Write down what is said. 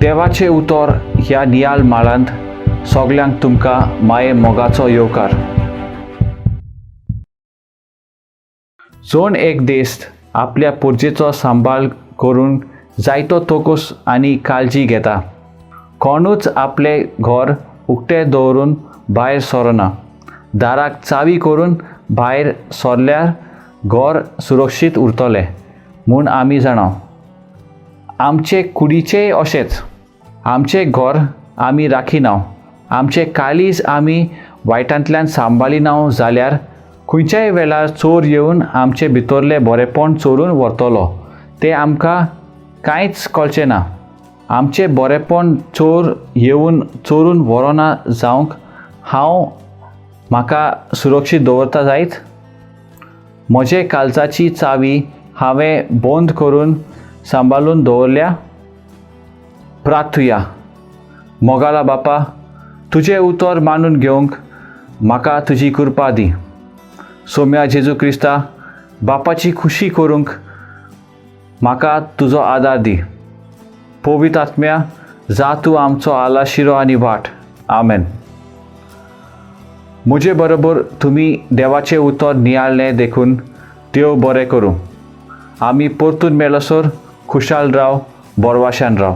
देवाचें उतर ह्या नियाळ माळांत सगल्यांक तुमकां माये मोगाचो येवकार. जण एक देश आपल्या पुर्जेचो सांबाळ करून जायतो तोकूस आनी काळजी घेता. कोणूच आपलें घर उक्तें दवरून भायर सरना. दाराक चावी करून भायर सरल्यार घर सुरक्षीत उरतलें म्हूण आमी जाणा. आमचे कुडीचेंय अशेंच. आमचें घर आमी राखिना, आमचें काळीज आमी वायटांतल्यान सांबाळिना जाल्यार खंयच्याय वेळार चोर येवन आमचे भितरलें बरेपण चोरून व्हरतलो तें आमकां कांयच कळचें ना. आमचें बरेपण चोर येवन चोरून व्हरना जावंक हांव म्हाका सुरक्षीत दवरता जायत. म्हजे काळजाची चावी हांवें बंद करून सांबाळून दवरल्या. प्रार्थुया. मोगाला बापा, तुजें उतर मानून घेवंक म्हाका तुजी कृपा दी. सोम्या जेजू क्रिस्ता, बापाची खुशी करूंक म्हाका तुजो आदार दी. पवित्र आत्म्या, जा तूं आमचो आलाशिरो आनी वाट. आमेन. म्हजे बरोबर तुमी देवाचें उतर नियाळ्ळें देखून देव बरें करूं. आमी परतून मेळसर खुशाल राव, बरवाशान राव.